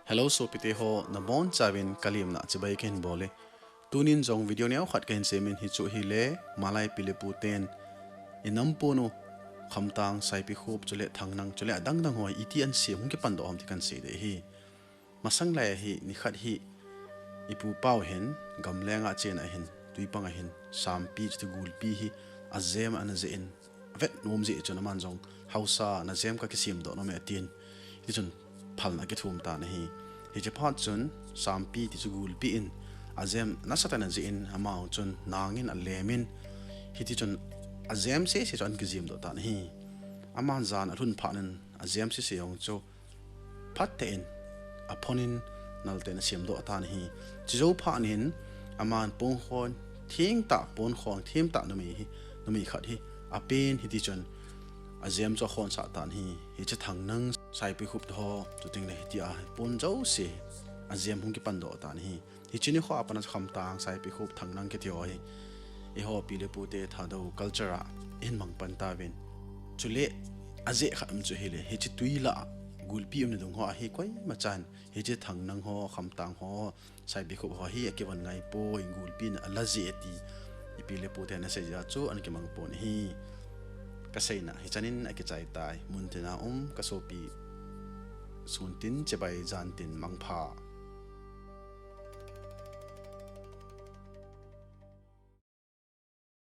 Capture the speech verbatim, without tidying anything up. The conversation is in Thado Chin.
Hello sopite ho, nabonchauvin kalemna chibai kahin bol e. Tunin jong video neokhat kahin semin, hichu hile Malai pi le pu ten inam pon u Khamtang, Saipikhup chule Thangnang chule adang dang ho iti ana sem hung kipan doh ham ti kahin sei ding ahi. Masang lai ahi, nikhat hi ipu pau hin gamlenga chena hin, tuipang ahin, sampi chuti gulpi hi ajem ana jeh in, avet nom jeh chun aman jong, haosa, najem kakisem doh nom e atin. Hitichun phalna akithum tan ahi. Hiche phat chun sampi tichu gulpi in ajem nasatah in ajeh in, ama chun nangin alemin, hitichun ajem sese chu ana kijem doh tan ahi. Aman jan alhun phat in ajem sese jong chu phattah in aphonin nalte in asem doh tan ahi. Chujou phat in aman ponkhon thengtah, ponkhon thengtah numei hi, numei khat hi apen, hitichun ajem chu akhonsah tan ahi. Hiche Thangnang, Saipikhup ho, chutengle hitia pon jouse ajem hung kipan doh tan ahi. Hiche nikho a pat a Khamtang, Saipikhup, Thangnang kiti ho hi eiho pi le pute Thadou culture a ihin mang pan tauvin, chule ajeh khat um chu hile, hiche twi lah a gulpi umna dung ho ahi, koimachan hiche Thangnang ho, Khamtang ho, Saipikhup ho hi akivon ngaipoi, gulpi in ala jeh e ti ipi le pu ten asei jeh a chu ana kimang pon ahi. Kaseina hichanin akichai tai. Muntina um kasopi, suntin chibai, jantin mangpha.